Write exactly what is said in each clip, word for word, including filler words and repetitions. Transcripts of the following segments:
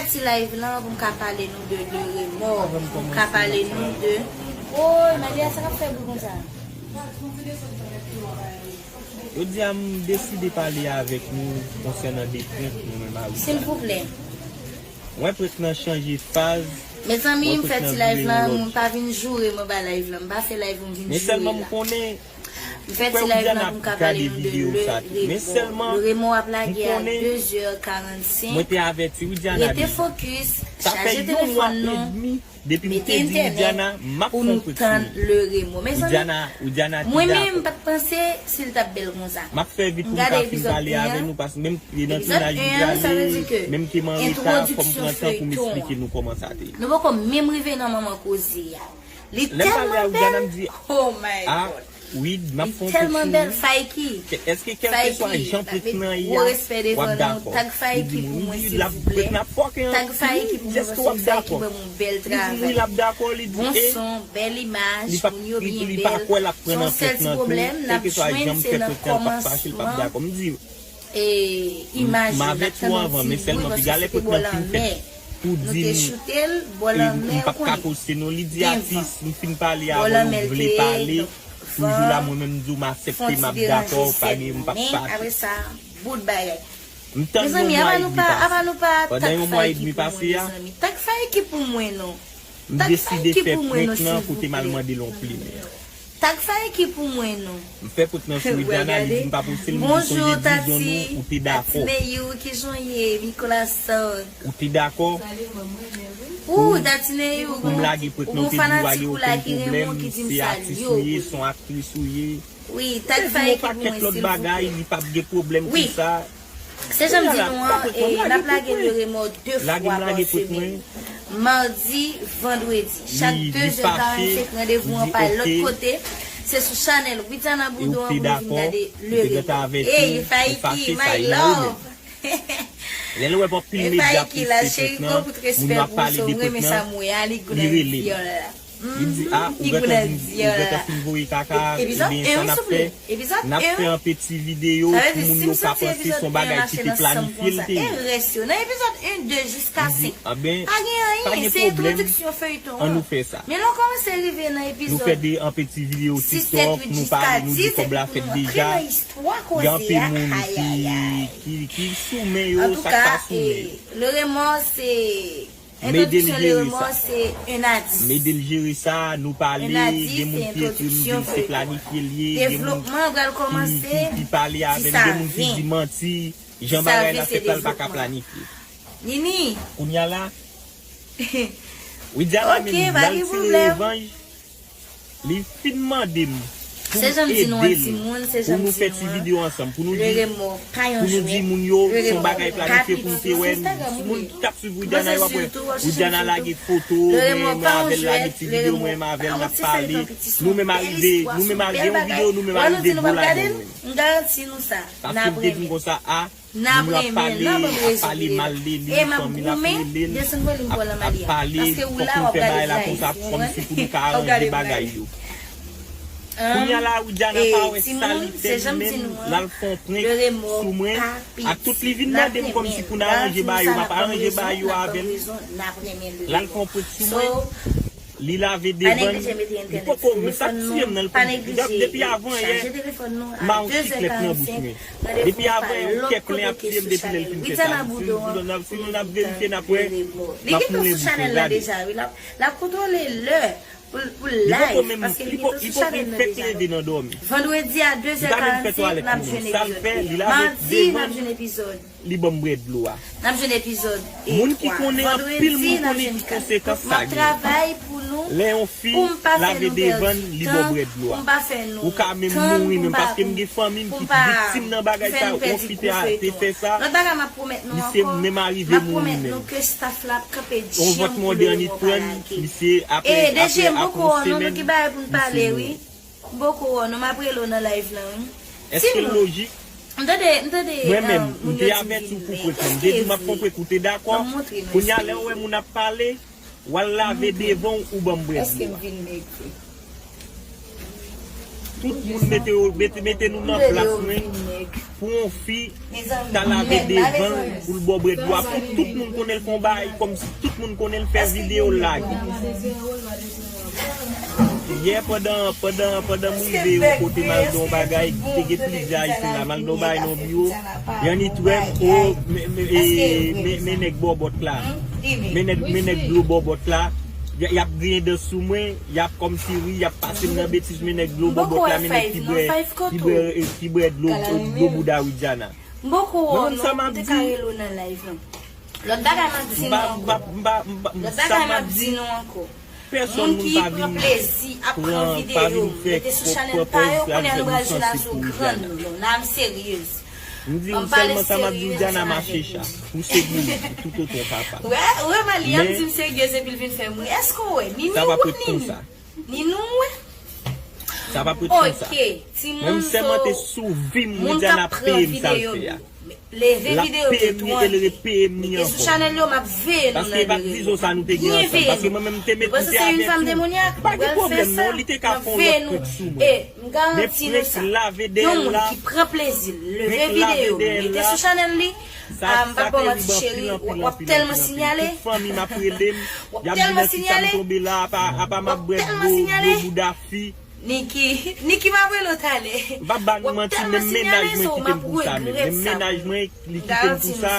Ti live lan pou m ka pale nou de, de remò, pou m ka pale nou de. Oy, Malia, sa k ap fè bri konsa? Jodi a, m deside pale avèk nou konsènan de prank nou menm avèk Silvouplè. Mwen prank nan chanje faz. Mezanmi, m fè ti live lan, moun pa vin joure m anba live lan. M pa fè live pou m vin joure la. Men sèlman m konnen M fè ti live lan pou m ka pale nou de Le Remo. Le Remo ap lage a de zè karannsenk. Rete fokis, chaje telefòn nou, mete entènèt pou nou tann Le Remo. Mezanmi, mwen menm m pa t panse si l t ap bèl konsa. M gade epizòd en an. Epizòd en an, sa vle di ke entwodiksyon feyton an. Nou poko menm rive nan manman koze a. Li tèlman bèl. Oh my God. Li tèlman bèl, Fayki. Fayki, n ap met gwo respè devan nou. Tag Fayki pou mwen, silvouplè. Tag Fayki pou mwen, paske Fayki ban m yon bèl travay. Bon son, bèl imaj, moun yo byen bèl. Se yon sèl ti pwoblèm, n ap jwenn se nan kòmansman. E imaj yo, n ap tann yon ti bri, paske se te bò lanmè. Nou te choute l bò lanmè, ou konnen. Gen van. Bò lanmè l te ye, donk van, fon ti deranje sèlman. Men apre sa, bout bagay. Mezanmi, apa nou pa, apa nou pa tag Fayki pou mwen, mezanmi? Tag Fayki pou mwen, non. Tag Fayki pou mwen, non, silvouplè. Tag Fayki pou mwen, non. M fè prank nan sou Widiana, li di m pa poste l, m di sonje dizon nou, ou te dakò. Ou te dakò pou m lage prank nan, ou te di w pa gen okenn pwoblèm, se atis ou ye, se yon aktris ou ye. Li di m yon pakèt lòt bagay, li p ap gen pwoblèm pou sa. Se jan m di nou an, e, n ap lage Le Remo de fwa pa semèn. Madi, vandredi. Chak de zè karannsenk, randevou an pa lòt kote. Se sou chanèl Widiana Boudon an pou nou vin gade Le Remo. Ey, Fayki, my love. Lè l wè anpil medya poste prank nan, moun yo ap pale de prank nan, li rele m. Li di, a, ou gentan fin, ou gentan fin voye kaka, ebyen sa n ap fè, n ap fè yon peti videyo pou moun yo ka panse se yon bagay ki te planifye l te ye. Li di, anben, pa gen pwoblèm, ann nou fè sa. Nou fè de, yon peti videyo TikTok, nou pale, nou di kòb la fèt deja. Gen anpil moun ki, ki, ki sou men yo, sa k pa sou men yo. Mede l jere sa. Mede l jere sa, nou pale, gen moun ki ekri m di se planifye l ye, gen moun ki, ki, ki pale avè m, gen moun ki di manti, jan bagay la fèt la, l pa ka planifye. Kounya la, Widiana menm, l al tire revanj. Li fin mande m pou m ede l, pou nou fè ti videyo ansanm, pou nou di, pou nou di moun yo se yon bagay planifye pou nou te wè. Moun ki t ap swiv Widiana yo ap wè Widiana lage foto, mwen, mwen avè l lage ti videyo, mwen, mwen avè l n ap pale. Nou menm arive, nou menm al gen yon videyo, nou menm arive gwo ladan l menm. Paske m te di m konsa, a, Moun yo ap pale, ap pale mal de li, fanmi l ap rele l, ap, ap pale, fòk nou fè bagay la konsa, kòmsi pou nou ka aranje bagay yo. Kounya la, Widiana pa wè sa li fè li menm, l al fè yon prank sou mwen, ak tout li vin mande m kòmsi pou n aranje bagay yo, m ap aranje bagay yo avè l. L al fè yon prank sou mwen. Li lave devan l. Li poko, men sa k tiye m nan, li poko, depi avan yè, m a yon siklèt nan bouch mwen. Depi avan yè, yon kè plen ap tiye m depi lè l fin fè sa. Si nou, n ap verifye, n ap wè, m ap mouri pou fè gade. Li poko menm, li po-, li poko fèk leve nan dòmi. Li pa menm fè twalèt pou mwen. Sa l fè, li lave devan l. Li ban m bwè dlo a. N ap jwenn epizòd e twa. Vandredi, n ap jwenn kat. Donk, m ap travay pou nou, pou m pa fè nou pèdi tan, pou m pa fè nou tann, pou m pa, pou m pa fè nou pèdi pou feyton an. Lòt bagay m ap pwomèt nou ankò, m ap pwomèt nou ke staff la ap kanpe djanm pou Le Remo pa lage. E, D J, m poko wè w non, nou gen bagay pou n pale, wi. M poko wè w non, m ap rele w nan live lan, wi. Timoun, m tande, m tande, moun yo di m vin mèg. Èske vre? Ban m montre nou, èske vre? Ban m montre nou, èske vre? Èske m vin mèg vre? Tout moun mete, mete, mete nou nan plas mwen pou yon fi ta lave devan l pou l ba w brèd dlo a. Pou tout moun konnen l fè yon bagay kòmsi tout moun konnen l fè videyo l lage. Yè pandan, pandan, pandan m rive yon kote m al nan yon bagay, te gen plizyè Ayisyen la, m al nan yon bagay nan yon biwo, y annik wè m, o, men, men, e, men, men nèg bòbòt la, men nèg, men nèg dlo bòbòt la, y, y ap griyen dan sou mwen, y ap kòmsi ri, y ap pase m nan betiz, men nèg dlo bòbòt la, men nèg ki bwè, ki bwè, ki bwè dlo, dlo bouda Widiana. Mwen menm sa m ap di, Lòt bagay m ap di nou ankò. Lòt bagay m ap di nou ankò. Moun ki pran plezi ap pran videyo, mete sou chanèl pa yo, kounye a nou pral jwe la sou grann nou. Non, la m seryez. M di nou sèlman sa m ap di w, Diana mache cha. Ou se gou, ou tout otan papa. Wè, wè Mali ap di m seryez epi l vin fè m ri. Èske w wè? Ni nou, ni nou. Ni nou, wè. Sa p ap ret konsa. Mwen m sèmante sou vi m, Widiana ap peye m sa l fè a. L ap peye m li e l repeye m li ankò. Paske e pa t dizon sa nou te gen ansanm. Paske mwen menm m te met m te avèti w. Pa gen pwoblèm non, li te ka fè yon lòt prank sou mwen. Men prank lave dèyè l la, prank lave dèyè l la. Sa, sa fè m anpil, anpil, anpil, anpil, anpil. Tout fanmi m ap rele m, y ap di nan kisa m tonbe la, apa, apa m ap bwè dlo, dlo bouda fi. Niki, Niki m ap rele w talè. M p ap ba nou manti, menm mennaj mwen kite m pou sa menm. Menm mennaj mwen, li kite m pou sa.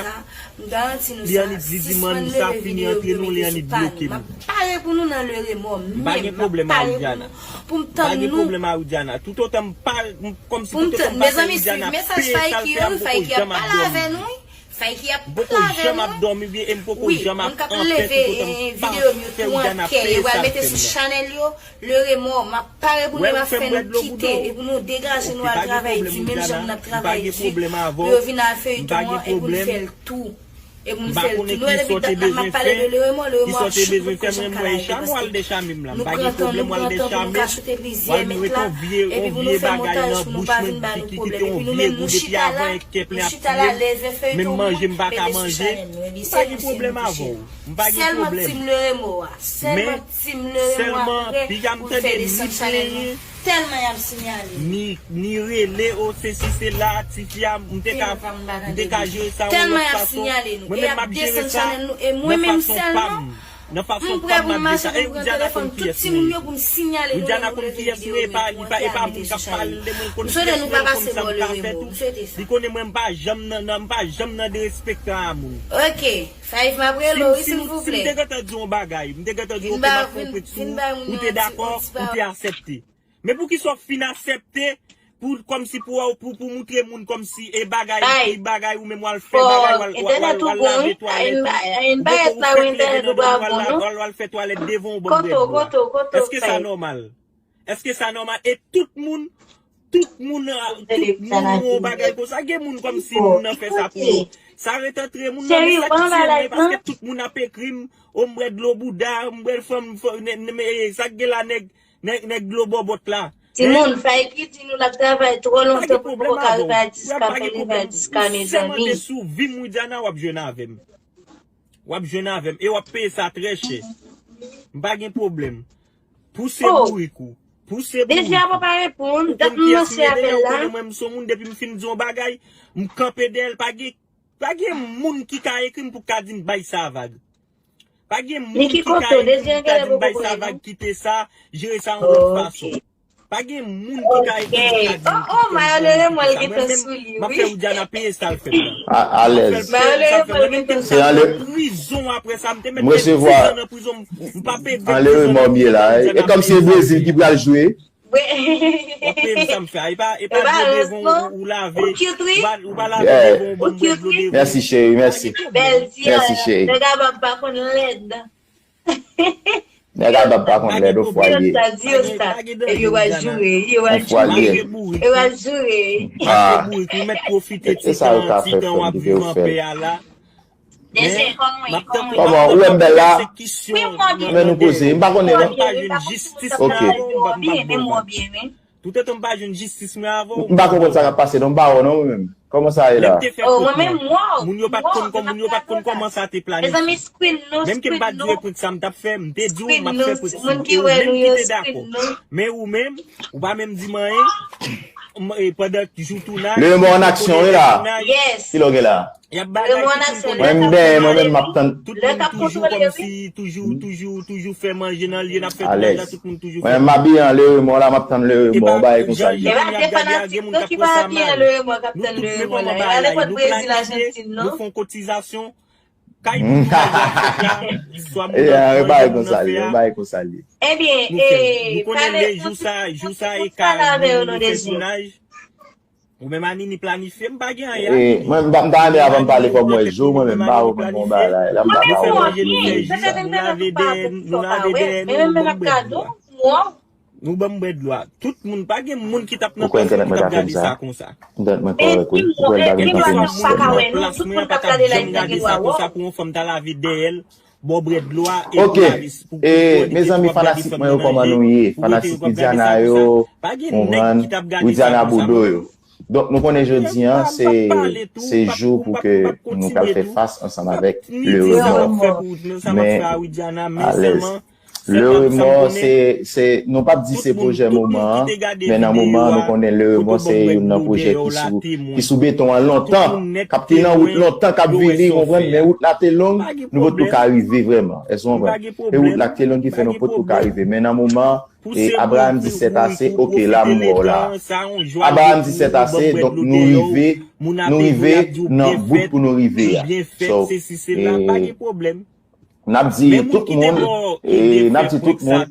Li annik, li di m ann sa fini antre nou, li annik bloke m. M ap pare pou nou nan le remò menm. M pa gen pwoblèm a Widiana. M pa gen pwoblèm a Widiana. Toutotan m pa, m, kòmsi toutotan m pa fè Widiana peye sa l fè a, m poko janm ap dòmi. M poko janm ap dòmi byen e m poko janm ap anpè toutotan m pa fè Widiana peye sa l fè m nan. Lè remò, m ap pare pou nou, m ap fè nou kite e pou nou degaje nou al travay di menm jan nou ap travay di pou yo vin al feyton an e pou nou fè l tou. E pou nou fè l tou. Nou wè depi dat la m ap pale de lè remò, lè remò ap choute, nou poko janm ka lage paske nou pran tan, nou pran tan pou nou ka choute plizyè mèt la epi pou nou fè montaj pou nou pa vin ba nou pwoblèm. Epi nou menm nou chita la, nou chita la lè fè feyton nou, mete sou chanèl nou. Ebyen se konsa cheri. Sèlman team lè remò a. Sèlman team lè remò a prè pou l fè desann chanèl nou. Tèlman y ap sinyale nou. Ni, ni rele, o, sesi, sela, tifi a, m te ka, m te ka jere sa yon lòt fason. Tèlman y ap sinyale nou. E y ap desann chanèl nou. E mwen menm sèlman, m prè pou m mache pou m pran telefòn tout timoun yo pou m sinyale nou lè nou leve videyo nou, pou antre a mete sou chanèl nou. M swete nou pa pase bò lè remò. M swete sa. Li konnen mwen m pa janm nan, nan, m pa janm nan derespektan a moun. Ok. Five, m ap rele w wi silvouplè. Si m te gentan di w yon bagay, m te gentan di w ok, m ap fè yon prank sou ou, ou te dakò, ou te asèpte. Men poukisa w fin asèpte pou, kòmsi pou, pou, pou moutre moun kòmsi e bagay, e bagay ou menm w al fè bagay, w al, w al, w al, w al lave twalèt ou, m poko ou fèk leve nan dòmi w al la, w al, w al fè twalèt devan yon bann brèd dlo a. Èske sa nòmal? Èske sa nòmal? E tout moun, tout moun, tout moun yon bagay konsa. Gen moun kòmsi moun nan fè sa pou yo. Sa ret antre moun nan, men sa ki sou mwen, paske tout moun ap ekri m, o m bwè dlo bouda, m bwè fanm, sa k gen la nèg, nèg, nèg dlo bòbòt la. Timoun, Faiki di nou l ap travay twò lontan pou l poko ka rive a dis ka, fè l rive a dis ka, mezanmi. Sèmante sou vi m, Widiana, w ap jwenn avè m. W ap jwenn avè m e w ap peye sa trè chè. M pa gen pwoblèm. Pouse bourik ou. Pouse bourik ou. Deja pa reponn, dat m lanse apèl la. Ou konn kiyès m ye deja, ou konnen mwen m se yon moun depi m fin di yon bagay, m kanpe dèyè l, pa gen, pa gen moun ki ka ekri m pou ka di m bay sa vag. Pa gen moun ki ka ekri m pou ka di m bay sa vag, kite sa, jere sa yon lòt fason. Pa gen moun ki ka ekri m pou ka di m pou fè m sa. Mwen menm, m ap fè Widiana peye sa l fè m nan. M ap fè l peye sa l fè m nan. Mwen menm te met sa nan prizon apre sa, m te met dizan nan prizon, m pa pede dizan nan prizon. E kòmsi e Brezil ki pral jwe. W ap peye m sa m fè a. E pa, e pa dlo devan ou lave. Ou pa, ou pa lave devan ou ban m bwè dlo devan. Mèsi cheri, mèsi. Mèsi cheri. Nèg a bab pa konn lèd. Nèg a bab pa konn lèd, on fwa l ye. On fwa l ye. E sa yo ka fè, fè m kite yo fè l. Kòman, ou wè m bèl la? Men nou poze, m pa konnen non. Ok. Toutotan m pa jwenn jistis mwen avè w, m pa konprann sa k ap pase non, m pa wè w non mwen menm. Kòman sa ye la? Lè m te fè prank mwen, moun yo pa t konn kòman, moun yo pa t konn kòman sa te planifye. Menm ke m pa t jwe prank sa m t ap fè, m te di w m ap fè prank si ou menm ki te dakò. Men ou menm, ou pa menm di m anyen. Pandan jou tounaj. Le mò an aksyon wi la. Kilo gen la? Y ap bagay tout moun konnen. Mwen m benyen, mwen menm m ap tann. Tout moun toujou kòmsi toujou toujou toujou fè manje nan lye n ap fè tounaj la, tout moun toujou fè. Mwen m abiye an le remò la, m ap tann le remò, bagay konsa l ye. Gen moun k ap pran sa mal. Nou tout, men kòman bagay la ye, nou planifye, nou fè yon kotizasyon. Kay pou nou fè la, swa moun nan manje, moun nan fè a. Ebyen, nou konnen le jou sa, jou sa e ka nou fè tounaj. Ou menm a Nini planifye, m pa gen anyen a Nini. Mwen m pa renmen avan m pale fò m wè jou, mwen menm m pa wè mwen bon bagay la, m pa ka wè. Nou lave dèyè, nou lave dèyè nou, nou ban m bwè dlo a. Nou ban m bwè dlo a. Tout moun, pa gen moun ki t ap nan plas mwen ki t ap gade sa konsa. Entènèt mwen kòrèk wi. Ou kwè l pa vin kanpe nan sistèm nan. Plas mwen an pa t ap janm gade sa konsa pou yon fanm ta lave dèyè l. Bò bwè dlo a e pou lavi pou pou pou mezanmi fanatik mwen yo kòman nou ye? Fanatik Widiana yo, konprann, Widiana Bodo yo. Donk nou konnen jodi an se se jou pou ke nou kal fè fas ansanm avèk le remò. Men alèz. Le remò se se nou p ap di se pwojè moman an, men nan moman an nou konnen le remò se youn nan pwojè ki sou ki sou beton an lontan, k ap te nan wout lontan, k ap vini, konprann, men wout la te long, nou potko ka rive vrèman. Èske w konprann? E wout la k te long ki fè nou potko ka rive. Men nan moman an, e Abraham di sèt ase, oke, la m wè w la. Abraham di sèt ase, donk nou rive, nou rive nan bout pou nou rive a. So, e, n ap di tout moun, e, n ap di tout moun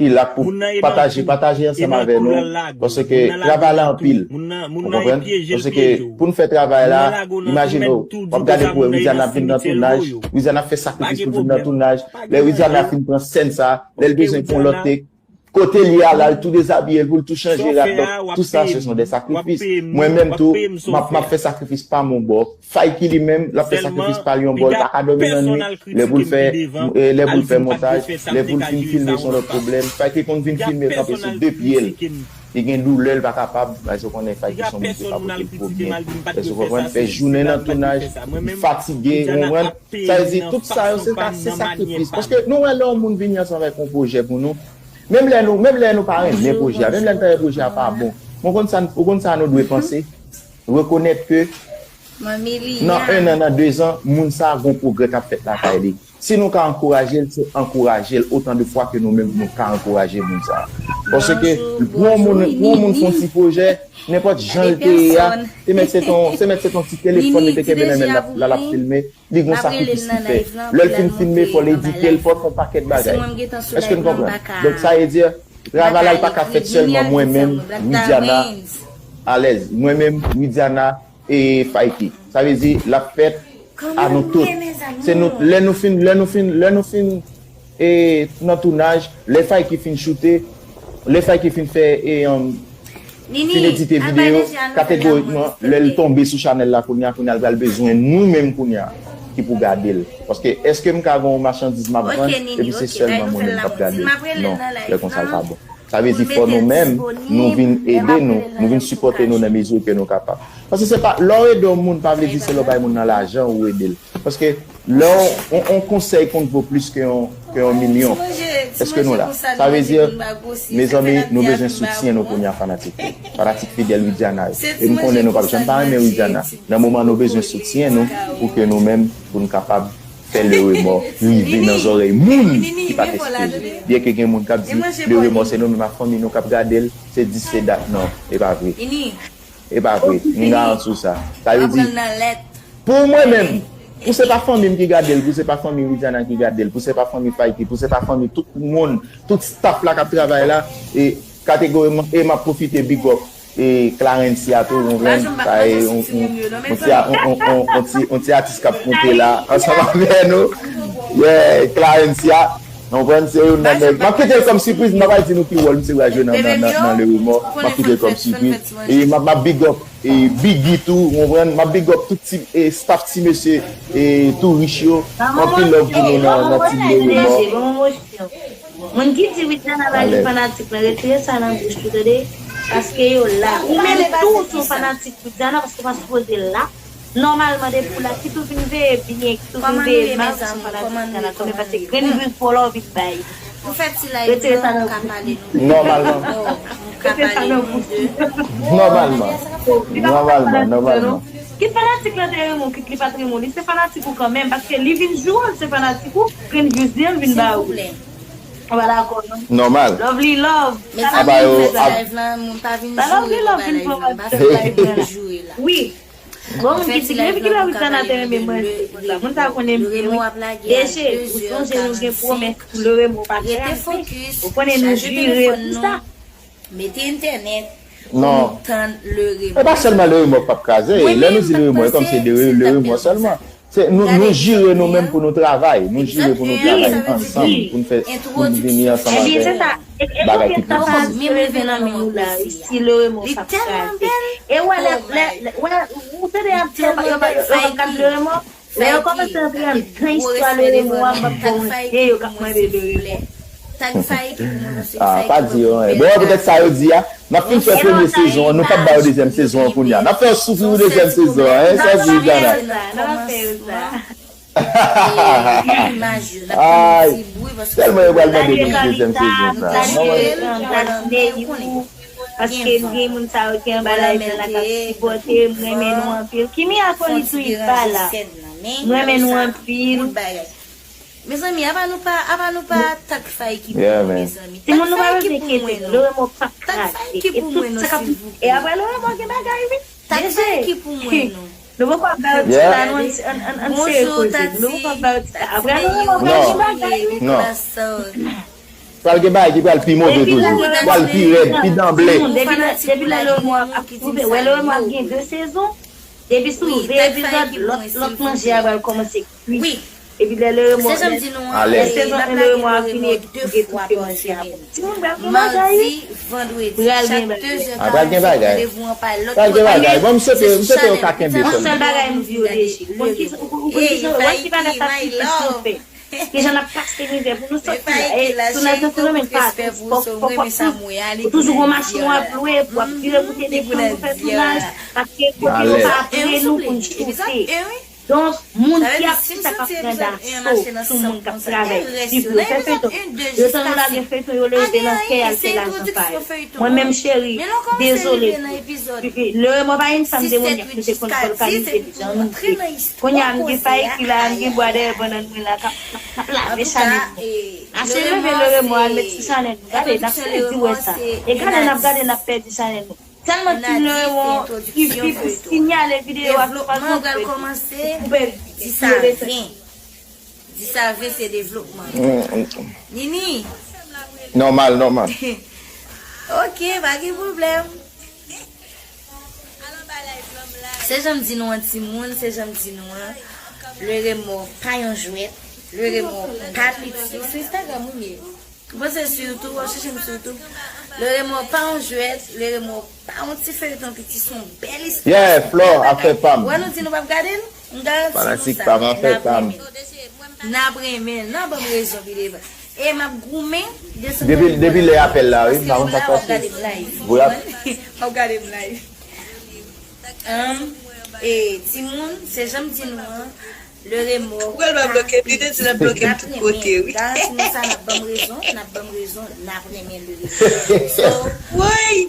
ki la pou pataje, pataje ansanm avè nou, paske travay la anpil. Ou konprann? Paske pou n fè travay la, imajine w, w ap gade pou wè Widiana ap vin nan tounaj, Widiana ap fè sakrifis pou l vin nan tounaj. Lè Widiana fin pran sèn sa, lè l bezwen pran lòt tek, kote l ye a la, l tou dezabiye l pou l tou chanje rad, donk tout sa se son de sakrifis. Mwen menm tou, m ap, m ap fè sakrifis pa m yon bò. Fayki li menm, l ap fè sakrifis pa l yon bò, l pa ka dòmi nan nuit. Lè pou l fè, lè pou l fè montaj, lè pou l fin filme se yon lòt pwoblèm. Fayki konn vin filme kanpe sou de pye l. Li gen doulè, l pa kapab, paske w konnen Fayki se yon moun ki te pa pote l twò byen. Èske w konprann? Fè jounen nan tounaj, li fatige, ou konprann? Sa vle di, tout sa yo se sa, se sakrifis. Paske nou wè lè yon moun vini ansanm avèk yon pwojè pou nou, menm lè nou, menm lè nou pa renmen pwojè a, menm lè n ta wè pwojè a pa bon, men w konn sa, ou konn sa nou dwe panse? Rekonèt ke nan en an, nan de zan, moun sa a gon pwogrè k ap fèt lakay li. Si nou ka ankouraje l, se ankouraje l otan de fwa ke nou menm nou ka ankouraje moun sa a. Paske pou yon moun, pou yon moun fè yon ti pwojè, nenpòt jan l te ye a, se mèt se t on, se mèt se t on ti telefòn li te kenbe nan men l, l ap, l ap filme, li gon sakrifis li fè. Lè l fin filme, fò l edite l, fò l fè yon pakèt bagay. Èske n konprann? Donk sa vle di, travay la li pa ka fèt sèlman mwen menm, Widiana, alèz. Mwen menm, Widiana, e Fayki. Sa vle di, l ap fèt a nou tout. Se nou, lè nou fin, lè nou fin, lè nou fin e, nan tounaj, lè Fayki fin choute, lè Fayki fin fè, e, um, fin edite videyo, kategorikman, lè l tonbe sou chanèl la kounye a, kounye a l pral bezwen nou menm kounye a ki pou gade l. Paske èske m ka gen yon machandiz m ap vann, epi se sèlman mwen menm k ap gade l? Non, lè konsa l pa bon. Sa vle di fò nou menm, nou vin ede nou, nou vin sipòte nou nan mezi ke nou kapab. Paske se pa, lè w ede yon moun, pa vle di se lè w bay moun nan lajan ou ede l. Paske lè w, on, on konsèy konn vo plis ke yon, ke yon milyon. Èske nou la? Sa vle di, mezanmi, nou bezwen soutyen nou kounye a fanatik yo. Fanatik fidèl Widiana yo. E m konnen nou p ap janm pa renmen Widiana. Nan moman nou bezwen soutyen nou pou ke nou menm, pou n kapab fè le remò rive nan zòrèy moun ki pa t espere. Byenke gen moun k ap di le remò se nou menm ak fanmi nou k ap gade l, se dis se dat, non, e pa vre. E pa vre, m garanti w sa. Sa vle di, pou mwen menm, pou se pa fanmi m ki gade l, pou se pa fanmi Widiana ki gade l, pou se pa fanmi Fayki, pou se pa fanmi tout moun, tout staff la k ap travay la, e kategoriman, e m ap pwofite big up e Clarencia tou, ou konprann? Sa e yon, yon, yon ti, yon, yon, yon, yon ti, yon ti atis k ap monte la, ansanm avè nou. Yeah, Clarencia, ou konprann? Se youn nan nèg. M ap kite l kòm sipriz, m pa pral di nou ki wòl misye pral jwe nan, nan, nan, nan Le Remords. M ap kite l kòm sipriz. E m ap, m ap big up, e Biggy tou, ou konprann? M ap big up tout ti, e staff ti mesye, e tou rich yo. Anpil love pou nou nan, nan team Le Remords. Moun ki di Widiana pa gen fanatik lan, retire sa nan bouch ou, tande? Paske yo la. Ou menm tou, ou se yon fanatik Widiana, paske ou pa sipoze la. Nòmalman, depi ou la, kit ou vin veye byen, kit ou vin veye mal, ou se yon fanatik Widiana kanmenm, paske grenn buz pou lè w vin bay. Nou fè ti live, retire sa nan bouch. Nòmalman. Retire sa nan bouch. Nòmalman. Nòmalman, nòmalman. Kit fanatik lan te renmen w, kit li pa t renmen w, li se fanatik ou kanmenm, paske li vin jwe w, se fanatik ou, grenn buz li an vin ba ou. Ou pa dakò, non? Nòmal. Love li love. Mezanmi, nou fè ti live la, moun pa vin joure nou bay live la, m pa fè live pou joure la. Wi. Bon, moun ki di, depi kilè Widiana te renmen mwen, moun sa konnen m byen, wi. Deje, ou sonje nou gen pwomès pou Leremo pa kraze. Ou konnen nou jire pou sa. Mete entènèt pou nou tann Leremo. E pa sèlman Leremo k p ap kraze. Lè nou di Leremo, e kòmsi se de Leremo sèlman. Se, nou, nou jire nou menm pou nou travay. Nou jire pou nou travay ansanm, pou nou fè, pou nou vini ansanm avèk bagay ki pozitif. Menm leve nan men nou la, si Leremo p ap kraze. E wè, lè, lè, lè, wè, ou tande ap di yo pa, yo pa, yo pa gad Leremo. Lè yo kòmanse antre anndan istwa Leremo a, m p ap ba w ide, yo k ap mande Leremo. Tag Faye ki pou mwen, se Faye ki pou mwen. Ah, pa di yo anyen. Bon, poutèt sa yo di a, n ap fin fè premye sezon an, nou p ap ba yo dezyèm sezon an kounye a. N ap fè yo soufri pou dezyèm sezon an, hein, sa w di, Dana? N ap fè yo sa. Ay, tèlman yo pral mande pou dezyèm sezon sa. Paske m gen moun sa yo ki anba live la k ap sipòte, m renmen nou anpil. Kimi a foli tou li pa la. M renmen nou anpil. Mezanmi, apa nou pa, apa nou pa tag Faye ki pou mwen, mezanmi? Timoun, nou pa bezwen enkyete nou. Leremo p ap kraze. E tout sa k ap, e apre Leremo gen bagay, wi. Tag Faye ki pou mwen, non. Nou poko ap ba yo ti la, non, an, an, an sere koze. Nou poko ap ba yo ti la. Apre Leremo gen bagay, wi. Non. Pral gen bagay ki pral pi move toujou. Pral pi rèd, pi danble. Depi lè, depi lè Leremo ap, ap twouve, wè Leremo ap gen de sezon. Depi sou ven epizòd, lòt, lòt manje a pral kòmanse kwi. Epi lè Leremo, lè sezon en Leremo a fini, epi tou gen tout ke manje a bon. Timoun pral gen bagay, wi. Pral gen bagay. Pral gen bagay. Bon, m swete, m swete yo ka kenbe sèlman. Yon sèl bagay m di yo deje. Ou konn ki, ou konn ki jan, wè ti bagay sa ti plis yo fè. Kijan n ap pase mizè pou nou sòti la. E tounaj nan fenomen pa fòk, fòk, fòk, ou toujou gon machin w ap lwe, pou ap vire pou telefòn, pou fè tounaj, paske kote yo pa apre nou pou n choute. Donk, moun ki ap, ki sa k ap pran daso sou moun k ap travay di pou yo fè feyton. Yo tann ou lage feyton, yo leve nan kè y al fè lajan pa yo. Mwen menm, cheri, dezole. Leremo pa yon fanm demonya, nou te konn fòlkanize jan nou vle. Kounye a, m gen fayikil la, m gen bwa dèyè bannann mwen la, k ap, k ap, k ap lave chanèl mwen. Mache leve Leremo, al met sou chanèl nou. Gade, n ap pèdi wè sa. E gade, n ap gade, n ap pèdi chanèl nou. Tèlman Team Leremo ki, ki pou sinyale videyo a sou Facebook, pou koupe videyo. Di sa ven se devlopman. Nini. Nòmal, nòmal. Ok, pa gen pwoblèm. Se jan m di nou an, timoun, se jan m di nou an. Leremo pa yon jwèt. Leremo pa piti. Sou Instagram ou ye? Ou panse sou YouTube, w ap chèche m sou YouTube. Leremo pa yon jwèt, Leremo pa yon ti feyton piti, se yon bèl istwa. Yeah, Flò, afè pa m. Wè nou di nou p ap gade l? M garanti nou sa. N ap renmen l. N ap renmen l. N ap ban m rezon pi devan. E m ap goumen desann. Depi, depi lè apèl la, wi, m pa konn sa k pase. Vre ap. W ap gade m live. Ann, e, timoun, se jan m di nou an, Leremo. Ou pral pa bloke m, li te di l ap bloke m tout kote, wi. Garanti nou sa, n ap ban m rezon, n ap ban m rezon, n ap renmen Leremo. So, woy!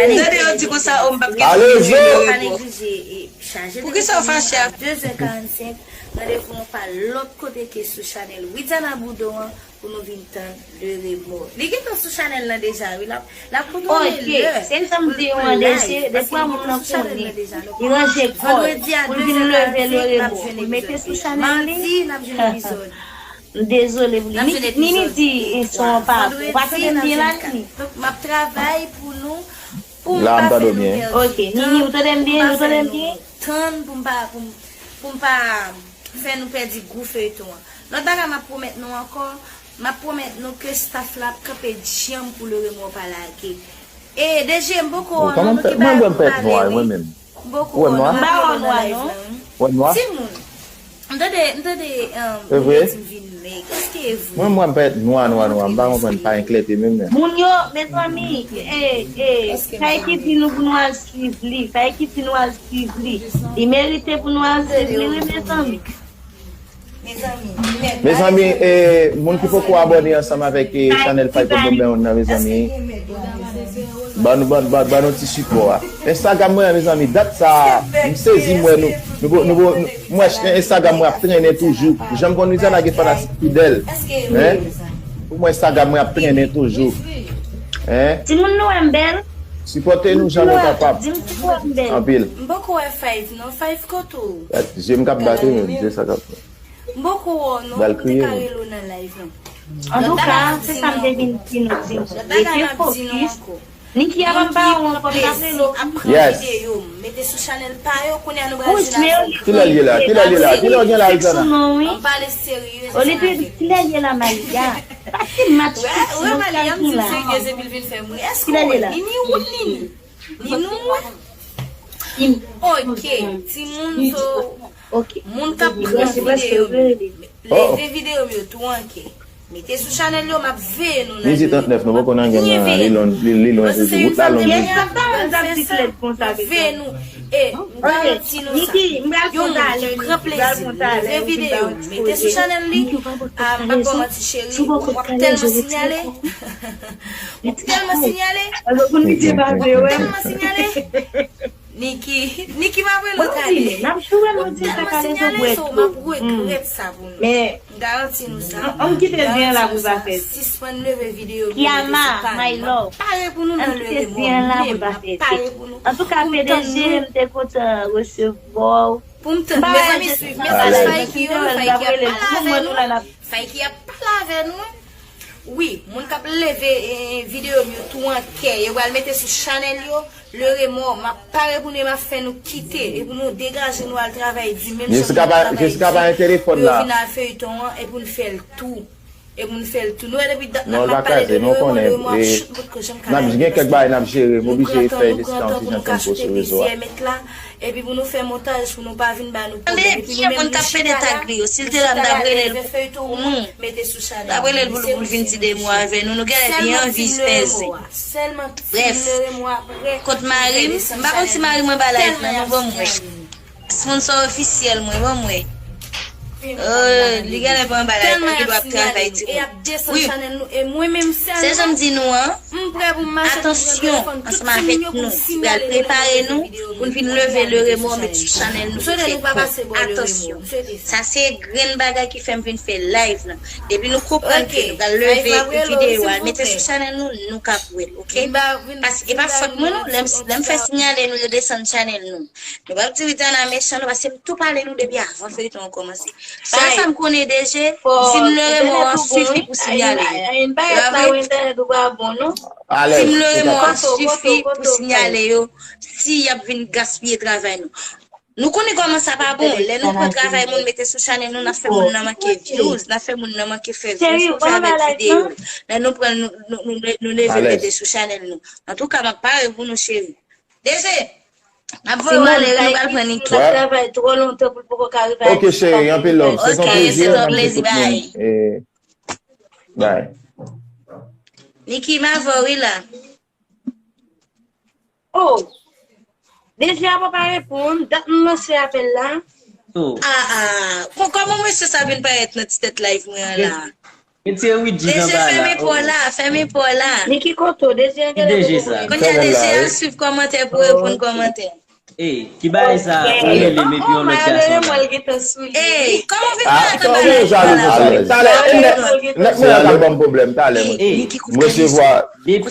Tande yo di konsa, o, m p ap gen pou mwen Leremo. Pa neglije, e, chaje telefòn nou a de zè karannsenk. Randevou nou pa lòt kote ke sou chanèl Widiana Boudon an pou nou vin tann Leremo. Li gentan sou chanèl lan deja, wi. L ap, l ap kontwole lè pou l, pou l live, paske li gentan sou chanèl lan deja. Nou kòmanse vandredi a de zè karannsenk, n ap jwenn epizòd. Madi, n ap jwenn epizòd. M dezole pou li. Nini di son pa. Ou pa tande m byen la, Nini? Donk, m ap travay pou nou, pou m pa fè nou pèdi tan, pou m pa fè nou tann, pou m pa, pou m, pou m pa fè nou pèdi gou feyton an. Lòt bagay m ap pwomèt nou ankò, m ap pwomèt nou ke staff la ap kanpe djanm pou Leremo pa lage. E, D J, m poko wè w non, nou gen bagay pou pale, wi. M poko wè w non, m ap wè w nan live lan, wi. Timoun. M tande, m tande, um, moun yo di m vin mèg. Èske e vre? Mwen, mwen, m parèt nwa, nwa, nwa. M pa konprann, pa enklète menm, men. Moun yo, mezanmi, e, e, sa e ki di nou pou nou al swiv li? Sa e ki di nou al swiv li? Li merite pou nou al swiv li, wi, mezanmi. Mezanmi, e, moun ki poko abòne ansanm avèk, e, chanèl Fight Pop Number One nan, mezanmi. Ban nou, ban, ban, ban nou ti sipò a. Instagram mwen an, mezanmi, dat sa a, m sezi, m wè nou, nou, nou, nou, m wè Instagram mwen ap trennen toujou. Jan m konn Louisiana gen fanatik fidèl. Hein? Pou mwen, Instagram mwen ap trennen toujou. Hein? Timoun nou wè m bèl? Sipòte nou jan nou kapab. Di m si w wè m bèl. Anpil. M poko wè Five non, Five kote w? Gad, je m k ap bat wi, men, je sa k ap fè. M poko wè w non, m te ka rele w nan live lan. Antouka, se sa m te vin di nou, di nou. Rete fokis. Niki a pa ba ou ankò, m t ap rele w. Ap pran videyo m, mete sou chanèl pa yo, kounye a nou pral jwenn avè w. Kilè l ye la? Kilè l ye la? Kilè w gen la, Rizana? M pale serye. Olivie, kilè l ye la, Malia? Pa ti match fiks non sa ki la. Kilè l ye la? Ni ni woun ni ni. Ni nou wè. Ok, timoun, so, moun k ap pran videyo m, leve videyo m yo tou anke. Mete sou chanèl yo, m ap veye nou nan. Midi trannèf, nou poko nan gen nan, li lon, li, li lwen toujou. Wout la long wi. Veye nou. E, m garanti nou sa. Yon moun ki pran plezi, leve videyo, mete sou chanèl li. Ah, m p ap ba w manti, cheri, w ap tèlman sinyale. W ap tèlman sinyale. W ap tèlman sinyale. Niki, Niki m ap rele w talè. W ap tèlman sinyale, so, m ap regrèt sa pou nou. M garanti nou sa. M garanti nou sa. Sispann leve videyo m yo, mete sou pa nou. M ap pare pou nou nan le remò. M ap pare pou nou. Pou m tann nou. Pou m tann. Mezanmi, swiv mesaj Faiki yo, Faiki ap pale avè nou. Faiki ap pale avè nou. Wi, moun k ap leve, eh, videyo m yo tou an kè, yo pral mete sou chanèl yo, le remò, m ap pare pou nou e m ap fè nou kite, e pou nou degaje nou al travay di, menm jan nou travay di, pou yo vin al feyton an, e pou n fè l tou. E pou n fè l tou. Nou wè depi dat la, m ap pale de le remò, le remò ap chout bout ko, janm ka lage. N ap gen kèk bagay n ap jere, m oblije fè deside yon ti jan tann pou sou rezo a. Epi pou nou fè montaj, pou nou pa vin ba nou pwoblèm. Epi nou menm, nou chita la, nou chita la, leve feyton nou, mete sou chanèl nou. Li se nou, se nou. Sèlman fim le remò a. Brèf, kont mari m, m pa konn si mari mwen ba live nan, non, ban m wè. Sponsor ofisyèl mwen, ban m wè. Oh, li genlè pa anba live, li dwe ap travay, timoun. Wi. Se jan m di nou an, atansyon ansanm avèk nou. Pral prepare nou pou n vin leve le remò, met sou chanèl nou pou fè kòb. Atansyon. Sa se grenn bagay ki fè m vin fè live lan. Depi nou konprann ke nou pral leve videyo a, mete sou chanèl nou, nou k ap wè l, oke? Paske e pa fòt mwen non, lè m, lè m fè sinyale nou, yo desann chanèl nou. Nou p ap di Ritana mechan non, paske m tou pale nou depi avan feyton an kòmanse. Sèl sa m konnen, D J, fim le remò an sifi pou sinyale yo. Fim le remò an sifi pou sinyale yo si y ap vin gaspiye travay nou. Nou konnen kòman sa pa bon. Lè nou pran travay moun mete sou chanèl nou, n ap fè moun nan manke views, n ap fè moun nan manke fè views pou fè avèk videyo. Lè nou pran, nou, nou, nou, nou leve mete sou chanèl nou. Antouka, m ap pare pou nou, cheri. D J, n ap voye w ale, nou pral pran Niki. Travay twò lontan pou l poko ka rive a dis. Ok, cheri, anpil love. Se yon plezi, n ap di tout moun. Bye. Niki, m avè w wi la. Oh! D J a pa reponn, dat m lanse apèl la. Ah, ah. Bon, kòman mesye sa vin parèt nan ti tèt live mwen an la? Retire Widjig anba la. D J, fèmen pò la, fèmen pò la. Niki kote w? D J a genlè poko vini. Kounye a D J a swiv kòmantè pou reponn kòmantè. Ey, ki bagay sa? Ou rele m epi yon lòt gason la. Ey, kòman w vin parèt anba live mwen la? Talè, nèg mwen an k ap ban m pwoblèm, talè mwen. M resevwa. Depi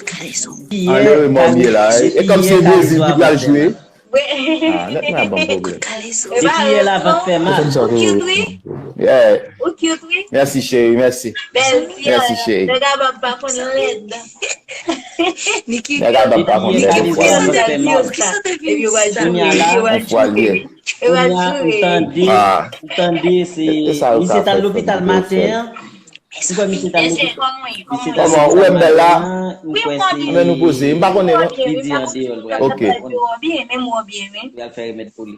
yè, anlè remò m ye la, e kòm se Brezil ki pral jwe. Ah, nèg mwen ap ban m pwoblèm. Depi yè la vant fè mal. Yeah. Mèsi cheri, mèsi. Mèsi cheri. Nèg a bab pa konn lèd. Niki, Nèg a bab pa konn lèd. Depi yè la vant fè mal. Kounye a la, kounye a, ou tande, ou tande, se misye t al lopital maten an. Ou kwè misye t al lopital? Misye t al lopital maten an, ou kwè se, men nou poze, m pa konnen non. Li di andeyò l pral, ok, li pral fè remèd pou li.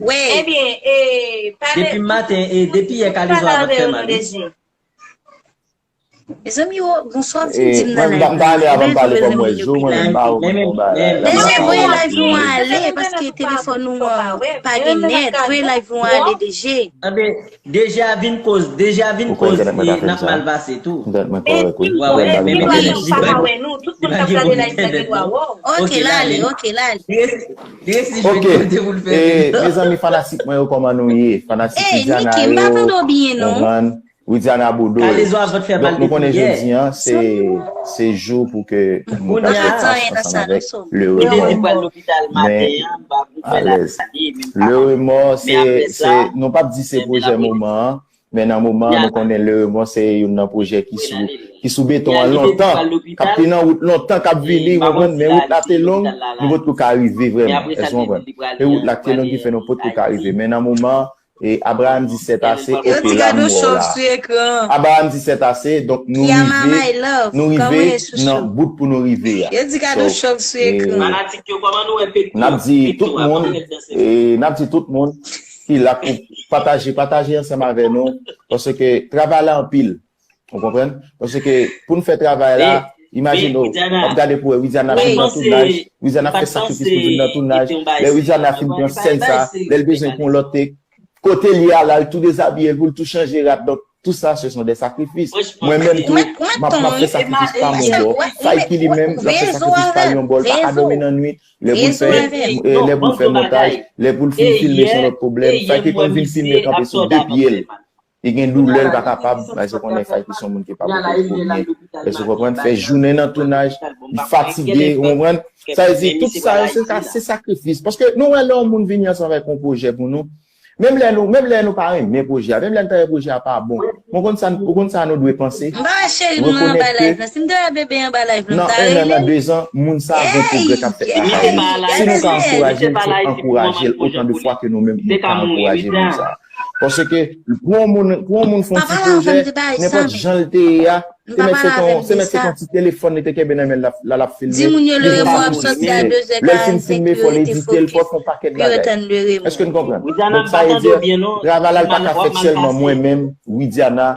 Ebyen, e, pale. Depi maten, e, depi yè Kalezo a pa t fè mal, wi. Mezanmi, yo, bonswa, fin di m nan live la. Mwen, m ta ale avan m pale kòm mwen, jou mwen menm pa ou mwen ba la. Deje, voye live nou ale, paske telefòn nou an pa gen nèt. Voye live nou ale, Deje. Anben, Deje a vin koz, Deje a vin koz, e n ap mal pase tou. Mwen kòrèk, wi. Mwen pa wè nou, tout moun k ap gade live la gen dwa wè w. Ok, l ale, ok, l ale. Li resi jwenn kote pou l fè vin. Mezanmi, fanatik mwen yo, kòman nou ye? Fanatik Widiana yo, konprann? Widiana Bodo. Donk nou konnen jodi an, se, se jou pou ke nou ta fè sa ansanm avèk Le Remò. Men, alèz. Le Remò, se, se, nou p ap di se pwojè moman an, men nan moman an, nou konnen Le Remò se youn nan pwojè ki sou, ki sou beton an lontan, k ap te nan wout lontan, k ap vini, ou konprann, men wout la te long, nou potko ka rive vrèman. Èske w konprann? E wout la k te long ki fè nou potko ka rive. Men nan moman an, E Abraham di c'est assez, ok, la m wè w la. Abraham di c'est assez, donk nou rive, nou rive nan bout pou nou rive a. So, e, n ap di tout moun, e, n ap di tout moun ki la pou pataje, pataje ansanm avè nou, paske travay la anpil. Ou konprann? Paske pou n fè travay la, imajine w, w ap gade pou wè Widiana vin nan tounaj, Widiana fè sakrifis pou vin nan tounaj, lè Widiana fin pran sèn sa, lè l bezwen pran lòt tek, kote l ye a la, l tou dezabiye l pou l tou chanje rad, donk tout sa ce sont des sacrifices. Mwen menm tou, m ap, m ap fè sakrifis pa m yon bò. Fayki li menm, l ap fè sakrifis pa l yon bò, l pa ka dòmi nan nwit, lè pou l fè, lè pou l fè montaj, lè pou l fin filme se yon lòt pwoblèm. Fayki konn vin filme kanpe sou de pye l. Li gen doulè, l pa kapab, paske konnen Fayki se yon moun ki pa poko premye. Èske w konprann? Fè jounen nan tounaj, li fatige, ou konprann? Sa vle di, tout sa yo, se sa, se sakrifis. Paske nou wè lè yon moun vini ansanm avèk yon pwojè pou nou, menm lè nou, menm lè nou pa renmen pwojè a, menm lè n ta wè pwojè a pa bon, ou konn sa, ou konn sa nou dwe panse? Rekonèt ke nan en an, nan dezan, moun sa a gen pwogrè k ap fèt lakay li. Si nou ka ankouraje l, se ankouraje l otan de fwa ke nou menm nou ka ankouraje moun sa a. Paske pou yon moun, pou yon moun fè yon ti pwojè, nenpòt jan l te ye a, se mèt se t yon, se mèt se t yon ti telefòn li te kenbe nan men l, l ap filme. Li pa pou filme. Lè l fin filme, fò l edite l, fò l fè yon pakèt bagay. Èske n konprann? Donk sa vle di, travay la, l pa ka fèt sèlman mwen menm, Widiana,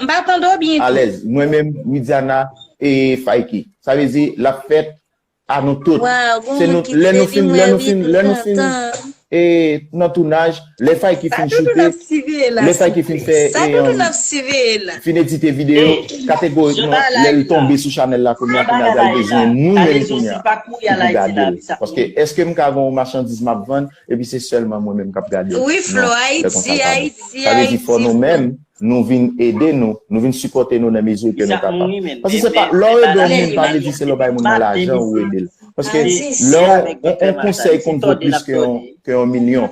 alèz. Mwen menm, Widiana, e Fayki. Sa vle di, l ap fèt a nou tout. Se nou, lè nou fin, lè nou fin, lè nou fin e, nan tounaj, lè Fayki fin choute, lè Fayki fin fè, e, fin edite videyo, kategorikman, lè l tonbe sou chanèl la kounye a, kounye a l pral bezwen nou menm kounye a pou gade l. Paske èske m ka gen yon machandiz m ap vann, epi se sèlman mwen menm k ap gade l? Non, lè konsa l pa bon. Sa vle di fò nou menm, nou vin ede nou, nou vin sipòte nou nan mezi ke nou kapab. Paske se pa, lè w ede yon moun, pa vle di se lè w bay moun nan lajan ou ede l. Paske lè w, yon, yon konsèy konn vo plis ke yon, ke yon milyon.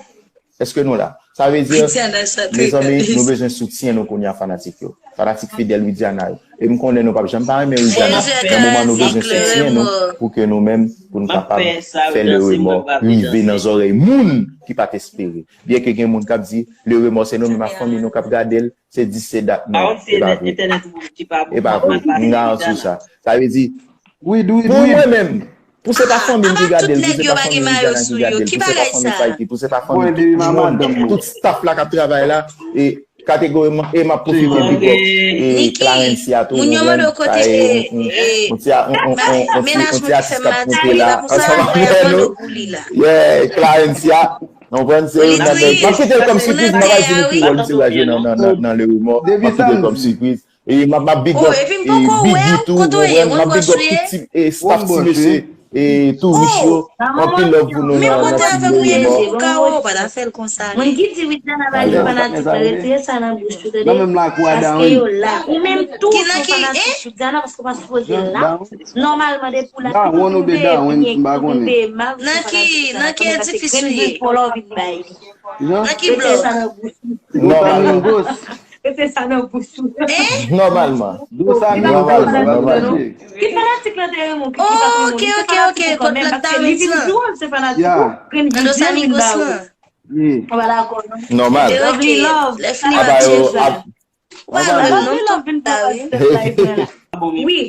Èske nou la? Sa vle di, mezanmi, nou bezwen soutyen nou kounye a, fanatik yo. Fanatik fidèl Widiana yo. E m konnen nou p ap janm pa renmen Widiana. Nan moman nou bezwen soutyen nou pou ke nou menm, pou n kapab fè Le Remò rive nan zòrèy moun ki pa t espere. Byenke gen moun k ap di, Le Remò se nou menm ak fanmi nou k ap gade l, se dis se dat. Non, e pa vre. E pa vre. M garanti w sa. Sa vle di, pou mwen menm, pou se pa fanmi m ki gade l, pou se pa fanmi Widiana ki gade l, pou se pa fanmi Fayki, pou se pa fanmi tout moun, tout staff la k ap travay la, e kategorikman, e m ap pwofite big up, e Clarencia tou, ou konprann, sa e yon, yon, yon ti, yon, yon, yon ti, yon ti atis k ap monte la, ansanm avè nou. Yeah, Clarencia. Ou konprann, se youn nan nèg. M ap kite l kòm sipriz, m pa pral di nou ki wòl misye pral jwe nan, nan, nan, nan Le Remò. M ap kite l kòm sipriz. E m ap, m ap big up, e, Biggy tou, ou konprann, m ap big up tout ti, e, staff ti mesye. e tou rich yo. Anpil love pou nou nan ti Loremò. Moun ki di Widiana pa gen fanatik la, retire sa nan bouch ou, tande? Paske yo la. Ou menm tou, ou fanatik Widiana, paske ou pa sipoze la. Nòmalman, depi ou la, si ou vin peye byen, si ou vin peye mal, ou fanatik Widiana, paske Grenn Grenn fò lè ou vin bay. Nan ki blòk? Retire sa nan bouch ou. Nòmalman. Retire sa nan bouch ou. Nòmalman. Nòmalman, nòmalman. Ki fanatik lan te renmen w, ki, ki pa t renmen w? Ok, ok, ok. Kot blòk Dawins lan? Li vin di w se fanatik ou. Grenn Grenn vin ba ou. Ou pa dakò, non? Nòmal. Lovely Love. Lè fini match yo. Ou pa vle non. Love vin pran pati nan live mwen la. Wi.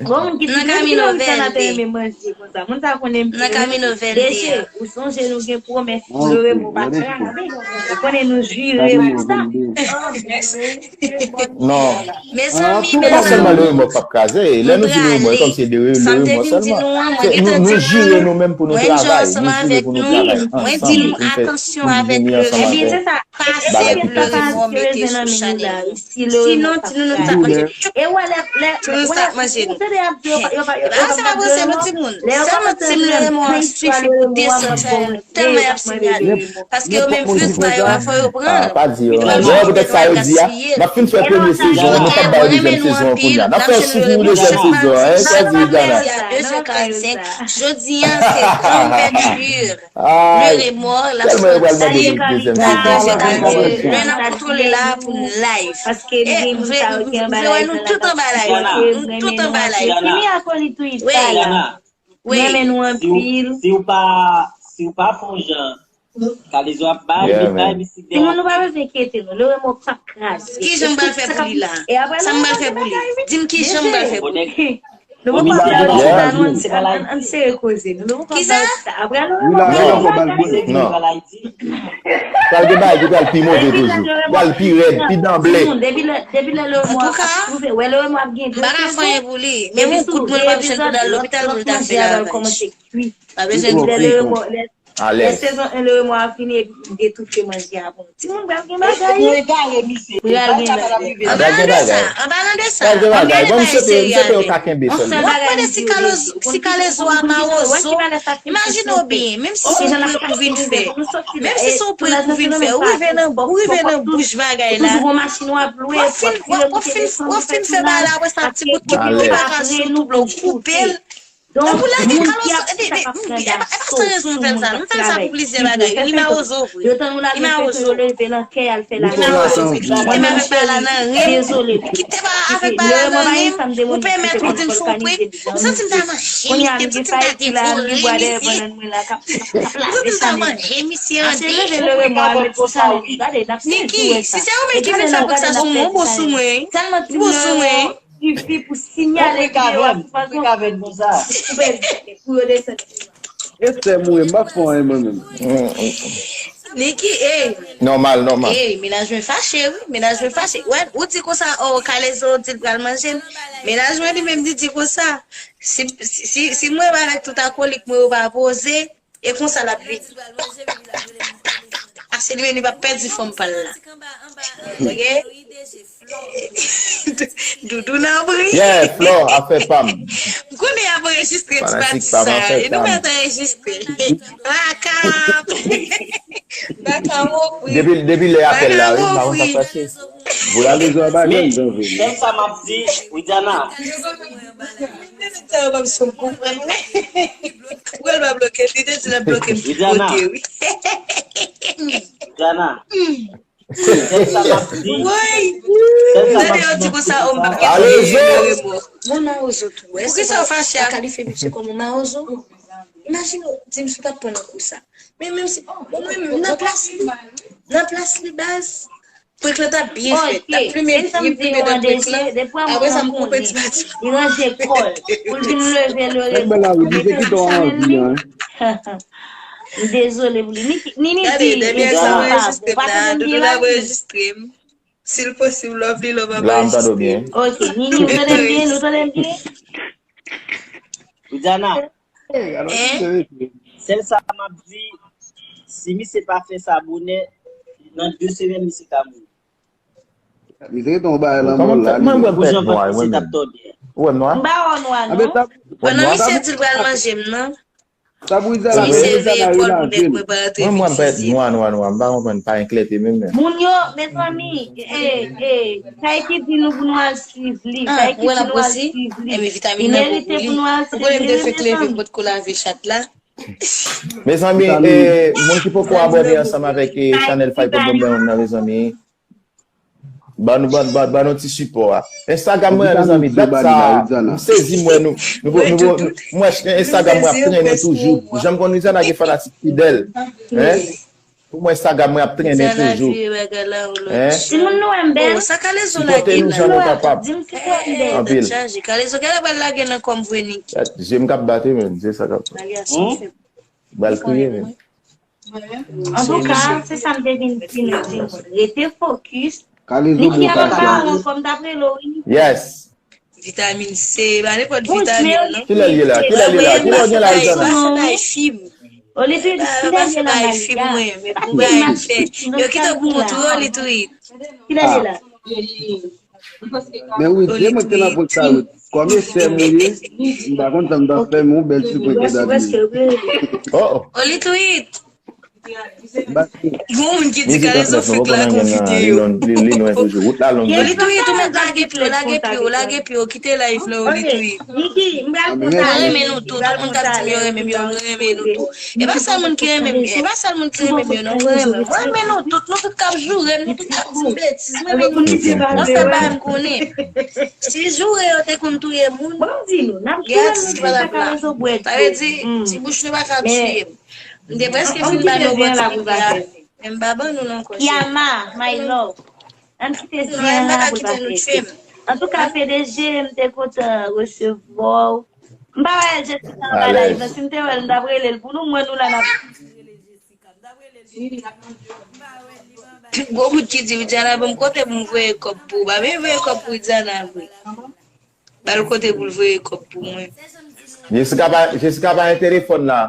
Bon, moun ki di, moun ki love sa nan te renmen manje konsa. Moun sa konnen m. Nan Camino Verde. Deje, ou sonje nou gen pwomès, Loremò pa kraze. Ou konnen nou jire pou sa. Non. Mezanmi, mezanmi. Loremò p ap kraze. Lè nou di Loremò, e kòmsi de Loremò sèlman. Nou, nou jire nou menm pou nou travay. Nou jire pou nou travay ansanm. Mwen di nou, atansyon avèk Loremò. Pase pou Loremò mete sou chanèl nou. Sinon, timoun nou t ap manje. Timoun nou t ap manje nou. Bagay sa pa prese non, timoun. Sèlman timoun Loremò an sifi pou desann chanèl nou. Tèlman y ap sinyale. Paske yo menm views pa yo a, fò yo pran. Pa di yo. Lè poutèt sa yo di a, n ap fin fè premye sezon an, nou p ap bay dezyèm sezon an kounye a. N ap fè yon sou pou dezyèm sezon an, hein, sa di Dana. Jodi a, se gran ouvèti Loremò, l ap soti nan dezyèm sezon an. Lè n ap kontwole la pou n live. Paske nou gen moun sa yo ki anba live la, nou tout anba live. Nou tout anba live. Fini ak Oli tou, Ita la. Wi. Mwen renmen nou anpil. Si w pa, si w pa fè yon jan, Kalezo ap bay, li bay, misye. Timoun, nou pa bezwen enkyete nou. Loremò p ap kraze. Ki jan m pral fè pou li la? Sa m pral fè pou li? Di m ki jan m pral fè pou li. Nou poko fè anyen la, nou ann, ann sere koze nou. Nou poko fè sa. Apre Loremò pa kraze. Non. Pral gen bagay ki pral pi move toujou. Pral pi rèd, pi danble. Depi lè, depi lè Loremò ap twouve, wè Loremò ap gen de sezon. M pa ka fè anyen pou li. Menm yon kout mwen, l p ap jwenn pou l al lopital pou l ta fè lavaj. Pa bezwen kout mwen. Lè sezon en Loremò a fini, epi pou de tout ke manje a bon. Timoun pral gen bagay. Pral gen bagay. An palan de sa, an palan de sa, anben ale bay serye avè m. Mwen ap mande si Kalezo, si Kalezo a mawozo. Imajine w byen, menm si se yon pre pou vin fè. Menm si se yon pre pou vin fè, ou rive nan, ou rive nan bouch bagay la. W ap fin, w ap, w ap fin, w ap fin, w ap fin fè bagay la, apre sa, ti bout ki, ki pa ka sou tou blan, ou koupe l. Donk, moun ki ap, ki ta ap pran daso sou moun k ap travay, ki dwe fè sa, yo tann ou la, men fè ke yo leve nan kè y al fè lajan. Dezole, Loremò pa gen sa m te moun ki te konn vòlkanize bidon. Kounye a, m gen fayit la, m gen bwa dèyè bannann mwen la k ap, k ap lave chanèl. Achte leve Loremò a, met ti chanèl, gade, n ap sezi wè sa. E gade, non, gade, n ap pèdi chanèl. Tèlman ti Loremò sifi pou sinyale videyo a sou fazon pou yo desann. E sè m wi, m pa fè anyen mwen menm. Niki, ey. Nòmal, nòmal. Ey, mennaj mwen fache wi, mennaj mwen fache. Wè, ou di konsa, oh, Kalezo di l pral manje m. Mennaj mwen li menm li di konsa, si, si, si, si mwen pa avèk tout akolik mwen yo pa poze, e konsa l ap vini. Ase li menm li p ap pèdi fanm pa l la. Ok? Doudou nan bri. Yeah, Flò, afè pa m. M konnen y ap anrejistre ti pati sa. E nou mèt anrejistre. Makap. Makap wi. Depi, depi lè apèl la, wi, m pa konn sa k pase. Voye a bezwen anba gang, janvye. Sèl sa m ap di, Widiana. Sa yo pa m sou konprann. Ou wè l pa bloke, li te di l ap bloke m tout kote, wi. Widiana. Sèl sa m ap di. Woy! Tande yo di konsa, oh, m p ap gen pwoblèm de remò. Moun mawozo tou. Poukisa w fache ak Kalife misye kòm yon mawozo? Imajine w di m si w t ap pran nan kou sa. Men menm si, bon, mwen menm, nan plas li, nan plas li baz, prank lan t ap byen fèt. T ap plimen, plimen, plimen nan prank lan. Apre sa, m koupe ti pati. Li ranje kò l. Pou l vin leve Loremò. M dezole pou li. Nini, Nini di, Doudou pa bon. Pa tande m byen la. Si l posib, Lovely Love ap anrejistre m. Ok, Nini, ou tande m byen? Nou tande m byen? Widiana, sèl sa m ap di, si misye pa fè sa bonè, nan de semèn, misye ka mouri. Misye gen yon bagay lan mò la. Mwen, mwen, bèt nwa, mwen menm. Ou wè m nwa? M pa wè w nwa, non. Pandan misye di l pral manje m nan. Sa pou Rizana, Rizana relanje l. Mwen, mwen, bèt nwa, nwa, nwa. M pa konprann, pa enklète menm, men. Moun yo, mezanmi, e, e, sa e ki di nou pou nou al swiv li. Sa e ki di nou al swiv li. Li merite pou nou al swiv li, wi, mezanmi. Mezanmi, e, moun ki poko abòne ansanm avèk e, chanèl Fighter Bombay nan, mezanmi, ban nou, ban, ban, ban nou ti sipò a. Instagram mwen, mezanmi, dat sa a, m sezi m wè nou, nou, nou, nou, m wè Instagram mwen ap trennen toujou. Jan m konn Rizana gen fanatik fidèl. Hein? Pou mwen, Instagram mwen ap trennen toujou. Hein? Timoun nou wè m bèl. Sa Kalezo lage la. Di m si w wè m bèl. Kalezo genlè pral lage nan kò m vre Niki. Je m k ap bat wi, men, je sa k ap. Bal kriye, men. Antouka, se sa m te vin di nou, timoun. Rete fokis. Niki ap ap ba ou ankò, m t ap rele w, wi, Niki. Yes. Vitamin C, pa nenpòt vitamin, non. Kilè l ye la? Kilè l ye la? Kilè w gen la, Rizana? Li pa fè bay fim. Li pa fè bay fim, mwen. Men pou bay fè. Yo kite pou kontou yo, li tou it. Kilè l ye la? Men wi, je mwen te nan pwent sa wi. Kòm e sè m ou ye, m pa konn sa m t ap fè, men yon bèl ti prank ou t ap ye. Oh, oh. Oli tweet. Gon moun ki di Kalezo fèk lage yon videyo. Li lwen toujou. Wout la long. Oli tweet, ou mèt lage pye w, lage pye w, lage pye w, kite live la, Oli tweet. Mwen renmen nou tou, tout moun k ap di m yo renmen m yo, mwen renmen nou tou. E pa sèl moun ki renmen m, e pa sèl moun ki renmen m yo, non, mwen renmen. Mwen renmen nou tout, nou tout k ap joure m, nou tout k ap di m betiz, mwen renmen nou tout. Mwen fè bagay m konnen. Si joure yo te konn touye moun, yes, sa pa t ap la. Sa vle di, ti bouch nou pa ka touye m. M te prèske fin ba nou bò ti pipi a, men m pa ban nou l ankò, cheri. Yama, my love. Ann kite zen an pou l pa fè efè. Antouka, P D G, m te kontan resevwa w. M pa wè Jessica anba live lan. Si m te wè l, m t ap rele l pou nou. M wè nou la n ap. Gwo bout ki di Widiana ban m kote pou m voye kòb pou ou. Pa vle voye kòb pou Widiana vre. Ba l kote pou l voye kòb pou mwen. Jessica pa, Jessica pa gen telefòn la.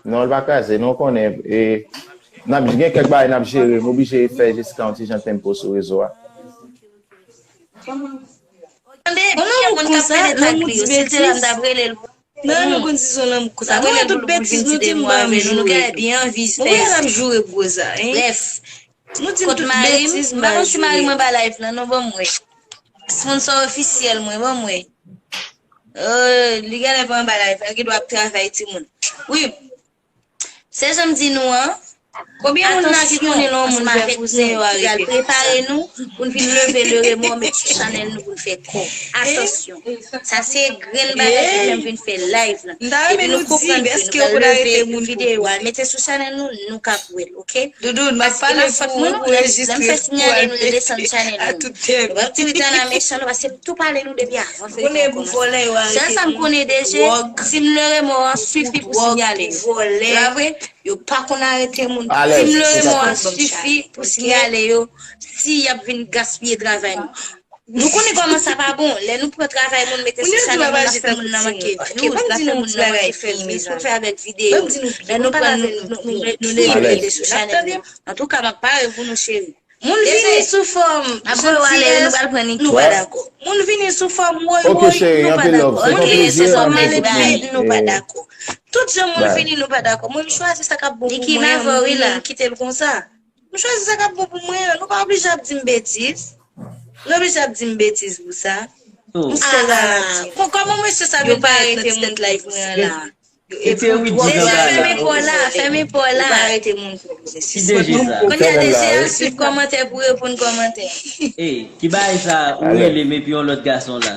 Non, l pa kraze. Nou konnen, e, n ap gen kèk bagay n ap jere. M oblije fè Jessica yon ti jan tempo sou rezo a. Tande, gen moun k ap pede tag li yo. Si l te la, m t ap rele l. Nan yon konn sizon lanm konsa. Mwen wè tout betiz nou di m ban m joure. Nou gen byen anvi fè. Mwen wè n ap joure pou sa, hein. Bref. Nou di m tout betiz m ban joure. M pa konn si mari m anba live lan, non, ban m wè. Sponsor ofisyèl mwen, ban m wè. Oh, li genlè pa anba live la, li gendwa ap travay timoun. Wi. Se jan m di nou an. Konbyen moun la ki konnen lè yon moun fè kouzen yo arete? Pral prepare nou pou n vin leve le remò, met sou chanèl nou pou n fè kò. Atansyon. Sa se grenn bagay ki fè m vin fè live lan. Epi nou konprann ke nou pral leve videyo a, mete sou chanèl nou, nou k ap wè l, oke? Paske e pa fòt mwen non, lè m fè sinyale nou, nou desann chanèl nou. Nou p ap di Widiana mechan non, paske m tou pale nou depi avan feyton an kòmanse. Sèl sa m konnen deja, si m le remò an sifi pou sinyale nou. Se pa vre? Yo pa konn arete moun. Si m le remò an sifi pou sinyale yo, si y ap vin gaspiye travay nou. Nou konnen kòman sa pa bon. Lè nou pran travay moun mete sou chanèl nou, n ap fè moun nan manke vi. Nou, n ap fè moun nan manke vi. Lis nou fè avèk videyo. Lè nou pran nou, nou, nou, nou leve mete sou chanèl nou. Antouka, m ap pare pou nou, cheri. Moun vini sou fòm jantiyès, nou pa dakò. Moun vini sou fòm woy woy, nou pa dakò. Moun vini sou fòm maledve, nou pa dakò. Tout jan moun vini, nou pa dakò. Mwen, m chwazi sa k ap bon pou mwen an, m vini, m kite l konsa. M chwazi sa k ap bon pou mwen an. Nou pa oblije ap di m betiz. Nou oblije ap di m betiz pou sa. M sèl la n ap di. Kòman mesye sa vin parèt nan ti tèt live mwen an la? Epi wi di jan bagay la. Fèmen pò la, fèmen pò la. Ki deje sa? Kounye a deje al swiv kòmantè pou reponn kòmantè. Ey, ki bagay sa ou rele m epi yon lòt gason la?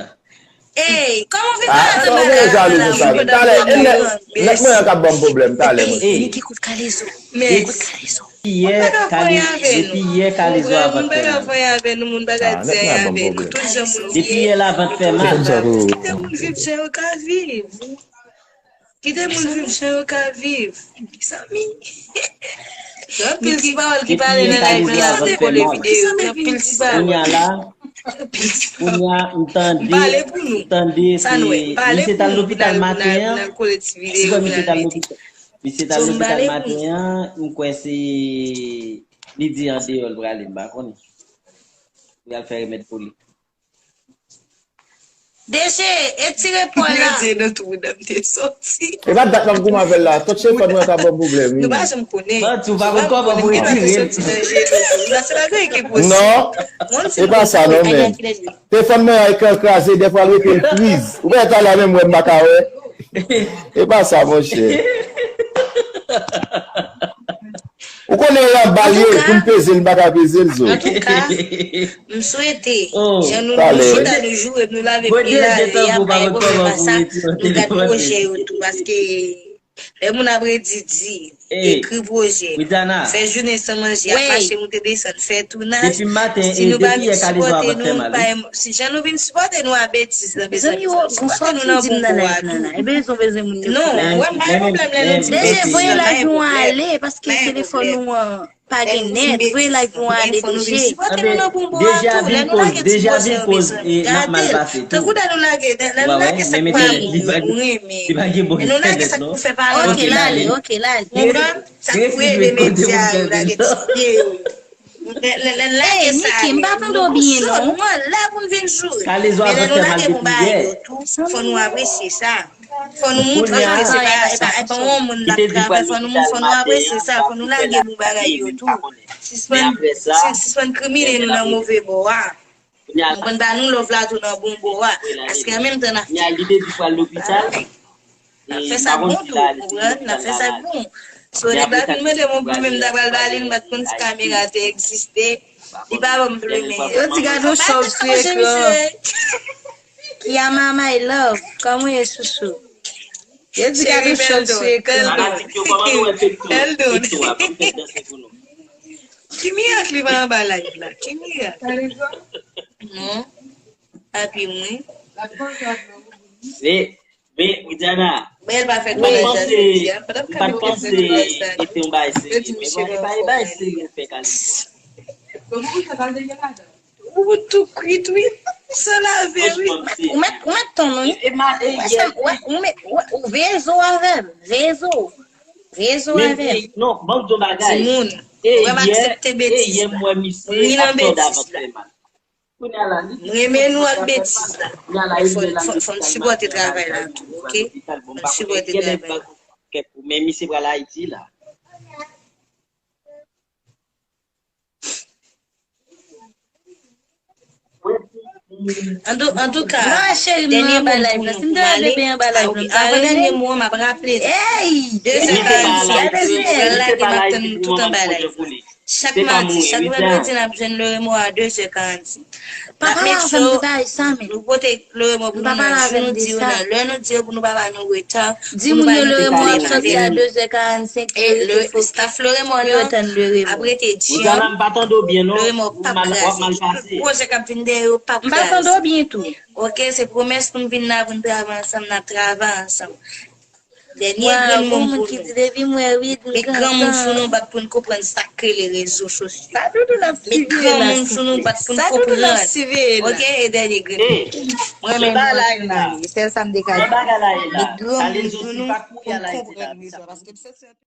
Ey, kòman w vin pale de bagay sa la? Talè, nèg mwen an k ap ban m pwoblèm talè, mesye. Niki kout Kalezo. Kout Kalezo. Depi yè Kalezo ap ap fè mal. Depi yè la vant fè mal. Kite moun viv jan yo ka viv. Mezanmi. Gen anpil ti pawòl ki pale nan live la, m ap kole videyo. Gen anpil ti pawòl. Kounye a la, kounye a, m tande, m tande se, misye t al lopital maten an. Misye t al lopital, misye t al lopital maten an, m kwè se Li di andeyò l prale, m pa konnen. Li al fè remèd pou li. Deje, etire pò la. Deje nan twou nan m te soti. E pa dat m ap goumen avè l la. Tout telefòn mwen ka ban m pwoblèm. Nou pa janm konnen. Mwen di w pa konn kòman pou w etire l. Non, e pa sa non men. Telefòn mwen an ekran kraze, dèfwa l rete l priz. Ou pa talè menm wè m pa ka wè. E pa sa monchè. Ou konnen l anba l ye, pou m peze l, m pa ka peze l zo. Antouka, m swete, jan nou nou chita nou joure, nou lave pye lave, y ap bay pwoblèm pa sa, nou gad pwojè yo tou, paske lè moun ap redi di, ekri pwojè, fè jounen san manje, ap mache moute desann, fè tounaj, si nou pa vin sipòte nou, nou pa, si jan nou vin sipòte nou a betiz nan bezwen nou sipòte nou nan bon bò a tou. Non, mwen m pa gen pwoblèm lè nou di betiz. Deje voye live nou ale, paske telefòn nou an pa gen nèt, voye live nou ale Deje. Deje a vin koz, Deje a vin koz e n ap mal pase tou. Wè, wè, men mete l, li pa gen bon entènèt non. Ok, l ale, ok, l ale. Refilme kote pou fè vin. Ey, Niki, m pa tande w byen non. Lè moun vin joure. Men lè nou lage bon bagay yo tou, fò nou apresye sa. Fò nou montre ke se pa, e pa, e pa yon moun n ap travay, fò nou, fò nou apresye sa, fò nou lage bon bagay yo tou. Sispann, sispann krimine nou nan move bò a. Nou konn ba nou love la tou nan bon bò a. Paske an menm tan n ap fè. N ap fè sa k bon tou, ou konprann? N ap fè sa k bon. So, nèg la vin mande m yon plumen, m ta pral ba li, m pa t konn si kamera te egziste. Li pa ban m plumen. Yo di gade yon chòv sou ekran. Kiyama my love, kòman w ye chouchou? Yo di gade yon chòv sou ekran. Ki mirak li pa anba live la? Ki mirak? Non. Papi mwen. Men, men, Widiana, mwen panse, mwen pa t panse e te yon bagay serye, men bon, e pa e bagay serye l fè Kalidou a. Ou tou kwit wi, san lave wi. Ou mèt, ou mèt tann wi. Ou veye zo avè m, veye zo. Veye zo avè m. Non, ban m di yon bagay. Timoun, ou wè m aksepte betiz la. M ri nan betiz la. M renmen nou ak betiz la. Fò, fò, fò n sipòte travay la tou, oke? Fò n sipòte travay la. Men misye pral Ayiti la. Antouka, dènye mo pou nou pou m ale. Avan dènye mo an, m ap raple nou. Ey! De zè karannsenk, m ap tann nou tout anba live la. Chak madi, chak vandredi, n ap jwenn Loremo a de zè karannsenk. N ap make sure nou pote Loremo pou nou nan jou nou di yo nan lè nou di yo pou nou pa ba nou reta, pou nou pa vin pale pale. E staff Loremo nan ap rete djanm. Loremo p ap kraze. Tout pwojè k ap vin dèyè yo p ap kraze. Oke, se pwomès pou n vin la pou n travay ansanm, n ap travay ansanm. Dènye grenn mo m pou nou. Met granmoun sou nou bat pou n konprann sa k rele rezo sosyo. Met granmoun sou nou bat pou n konprann. Oke, e dènye grenn mo. Mwen menm, mwen, sèl sa m te ka di. Met granmoun sou nou pou n konprann rezo.